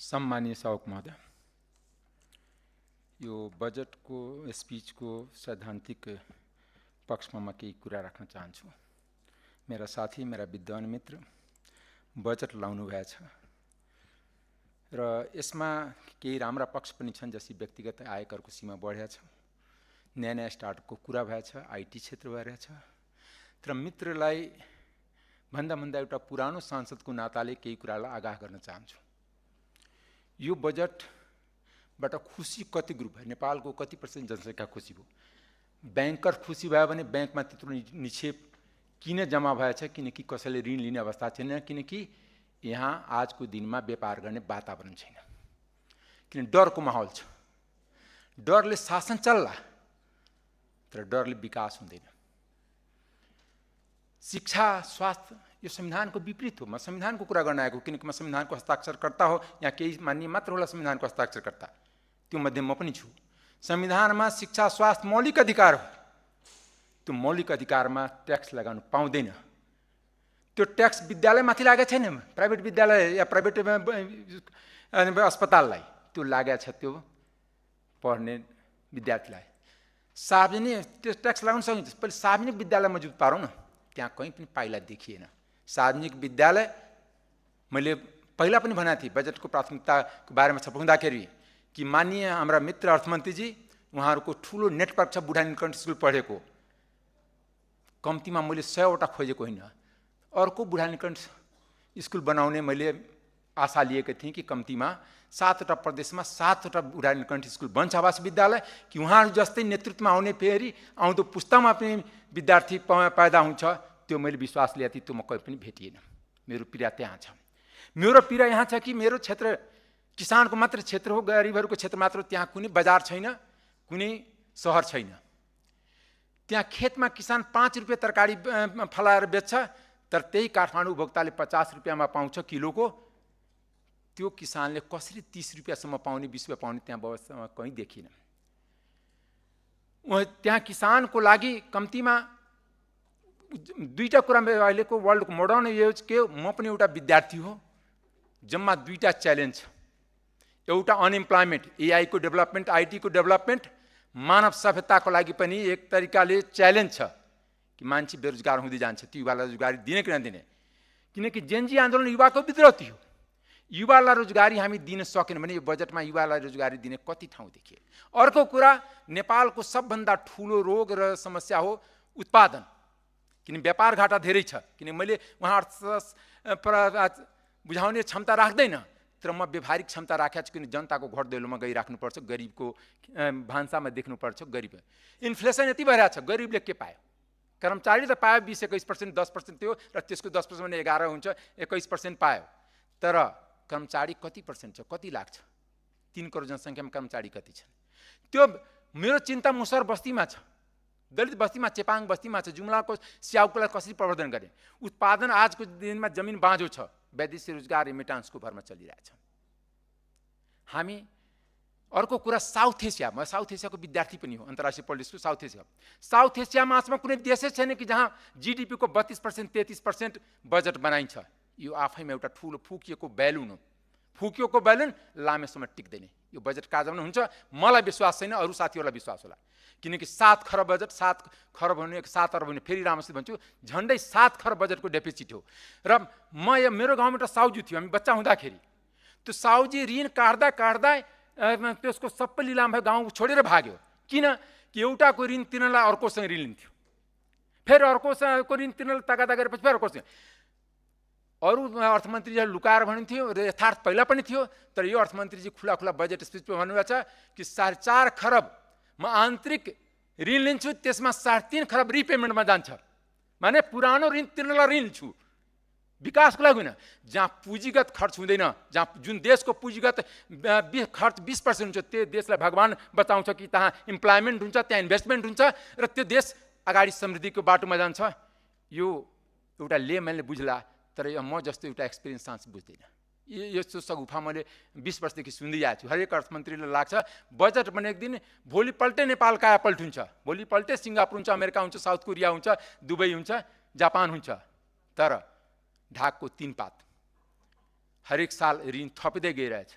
सम्मानीय सभामुख महोदय, यो बजेटको स्पीचको सैद्धान्तिक पक्षमा म केही कुरा राख्न चाहन्छु। मेरा साथी, मेरा विद्वान मित्र बजेट लाउनु भएछ र यसमा केही राम्रा पक्ष पनि छन्, जस्तै व्यक्तिगत आयकरको सीमा बढेछ, नयाँ स्टार्टअपको कुरा भएछ, आईटी क्षेत्र भइरहेछ। तर मित्रलाई भन्दा एउटा पुरानो सांसदको नाताले केही कुरालाई आगाह गर्न चाहन्छु। यो बजेटबाट खुसी कति ग्रुप भयो, नेपालको कति % जनसङ्ख्या खुसी भयो? बैंकर खुसी भयो भने बैंकमा त्यत्रो निक्षेप किन जम्मा भएछ? किनकि कसैले ऋण लिने अवस्था छैन, किनकि यहाँ आजको दिनमा व्यापार गर्ने वातावरण छैन, किन डरको माहौल छ। डरले शासन चल्ला तर डरले विकास हुँदैन। शिक्षा, स्वास्थ्य यो संविधानको विपरीत हो। म संविधानको कुरा गर्न आएको, किनकि म संविधानको हस्ताक्षरकर्ता हो। यहाँ केही मान्य मात्र होला संविधानको हस्ताक्षरकर्ता, त्यो मध्ये म पनि छु। संविधानमा शिक्षा, स्वास्थ्य मौलिक अधिकार हो। त्यो मौलिक अधिकारमा ट्याक्स लगाउनु पाउँदैन। त्यो ट्याक्स विद्यालयमाथि लागेको छैन, प्राइभेट विद्यालय या प्राइभेट अस्पताललाई त्यो लागेको छ, त्यो पढ्ने विद्यार्थीलाई। सार्वजनिक त्यो ट्याक्स लगाउन सकिन्छ, पहिले सार्वजनिक विद्यालय मजबुत पारौँ न। त्यहाँ कहीँ पनि पाइला देखिएन। सार्वजनिक विद्यालय मैले पहिला पनि भनेको थिएँ बजेटको प्राथमिकताको बारेमा छलफल हुँदाखेरि कि माननीय हाम्रा मित्र अर्थमन्त्रीजी, उहाँहरूको ठुलो नेटवर्क छ बुढा नीलकण्ठ स्कुल पढेको। कम्तीमा मैले 100वटा खोजेको होइन, अर्को बुढा नीलकण्ठ स्कुल बनाउने मैले आशा लिएको थिएँ कि कम्तीमा 7वटा प्रदेशमा 7वटा बुढा नीलकण्ठ स्कुल बन्छ आवास विद्यालय, कि उहाँहरू जस्तै नेतृत्वमा आउने फेरि आउँदो पुस्तामा पनि विद्यार्थी पैदा हुन्छ। त्यो मैले विश्वास लिएको थिएँ, त्यो म कहीँ पनि भेटिएन। मेरो पीडा त्यहाँ छ। मेरो पीडा यहाँ छ कि मेरो क्षेत्र किसानको मात्र क्षेत्र हो, गरिबहरूको क्षेत्र मात्र हो। त्यहाँ कुनै बजार छैन, कुनै सहर छैन। त्यहाँ खेतमा किसान 5 रुपियाँ तरकारी फलाएर बेच्छ, तर त्यही काठमाडौँ उपभोक्ताले 50 रुपियाँमा पाउँछ किलोको। त्यो किसानले कसरी 30 रुपियाँसम्म पाउने, 20 रुपियाँ पाउने त्यहाँ व्यवस्थामा कहीँ देखिन। त्यहाँ किसानको लागि कम्तीमा दुईटा कुरा अहिलेको वर्ल्डको मोडर्न एज के हो, म पनि एउटा विद्यार्थी हो। जम्मा दुईटा च्यालेन्ज छ। एउटा अनइम्प्लोइमेन्ट, एआई को डेभलपमेन्ट, आईटी को डेभलपमेन्ट, मानव सभ्यताको लागि पनि एक तरिकाले च्यालेन्ज छ कि मान्छे बेरोजगार हुँदै जान्छ। त्यो युवालाई रोजगारी दिने कि नदिने, किनकि जेनजी आन्दोलन युवाको विद्रोह थियो। युवालाई रोजगारी हामी दिन सकेन भने यो बजेटमा युवालाई रोजगारी दिने कति ठाउँ देखिए। अर्को कुरा, नेपालको सबभन्दा ठुलो रोग र समस्या हो उत्पादन, किन व्यापार घाटा धेरै छ। किन मैले उहाँ बुझाउने क्षमता राख्दैन, तर म व्यावहारिक क्षमता राखेको छु। किन जनताको घर दैलोमा गइराख्नुपर्छ, गरिबको भान्सामा देख्नुपर्छ। गरिब इन्फ्लेसन यति भइरहेको छ, गरिबले के पायो? कर्मचारी त पायो 20-21%, 10% थियो, र त्यसको 10% भने 11 हुन्छ, 21% पायो। तर कर्मचारी कति % छ, कति लाख छ? 3 करोड जनसङ्ख्यामा कर्मचारी कति छन्? त्यो मेरो चिन्ता मुसहर बस्तीमा छ, दलित बस्तीमा, चेपाङ बस्तीमा छ। जुम्लाको स्याउकोलाई कसरी प्रवर्धन गर्ने? उत्पादन आजको दिनमा जमिन बाँझो छ, वैदेशिक रोजगार रेमिटान्सको भरमा चलिरहेछ। हामी अर्को कुरा, साउथ एसिया, म साउथ एसियाको विद्यार्थी पनि हो, अन्तर्राष्ट्रिय पोलिटिक्सको। साउथ एसियामा आजमा कुनै देशै छैन कि जहाँ जीडीपी को 32% 33% बजेट बनाइन्छ। यो आफैमा एउटा ठुलो फुकिएको बेलुन हो। फुकिएको बेलुन लामे समय टिक्दैन। यो बजेट काजमा हुन्छ, मलाई विश्वास छैन, अरू साथीहरूलाई विश्वास होला। किनकि 7 खरब बजेट, 7 खरब हुने 7 अरब हुने, फेरि राम्रोसित भन्छु, झन्डै 7 खरब बजेटको डेफिसिट हो। र मेरो गाउँमा एउटा साउजी थियो, हामी बच्चा हुँदाखेरि। त्यो साउजी ऋण काट्दा त्यसको सबै लिलाम भयो, गाउँ छोडेर भाग्यो। किन? कि एउटाको ऋण तिर्नलाई अर्कोसँग ऋण लिन्थ्यो, फेरि अर्कोसँगको ऋण तिर्नलाई तगादा गरेपछि फेरि अर्कोसँग। अरू अर्थमन्त्रीजीहरू लुकाएर भन्नुहुन्थ्यो, र यथार्थ पहिला पनि थियो। तर यो अर्थमन्त्रीजी खुला बजेट स्पिचमा भन्नुभएको छ कि 4.5 खरब म आन्तरिक ऋण लिन्छु, त्यसमा 3.5 खरब रिपेमेन्टमा जान्छ। माने पुरानो ऋण तिर्नलाई ऋण छु, विकासको लागि होइन। जहाँ पुँजीगत खर्च हुँदैन, जहाँ जुन देशको पुँजीगत खर्च 20% हुन्छ, त्यो देशलाई भगवान बचाउँछ कि त्यहाँ इम्प्लोइमेन्ट हुन्छ, त्यहाँ इन्भेस्टमेन्ट हुन्छ, र त्यो देश अगाडि समृद्धिको बाटोमा जान्छ। यो एउटा लेमनले बुझ्ला, तर म जस्तो एउटा एक्सपिरियन्स साँच्चै बुझ्दैन। यस्तो सगुफा मैले 20 वर्षदेखि सुन्दै आएको छु। हरेक अर्थमन्त्रीले लाग्छ बजेट बनेको दिन भोलिपल्टै नेपाल काया पल्ट हुन्छ, भोलिपल्टै सिङ्गापुर हुन्छ, अमेरिका हुन्छ, साउथ कोरिया हुन्छ, दुबई हुन्छ, जापान हुन्छ। तर ढाकको 3 पात हरेक साल ऋण थपिँदै गइरहेछ।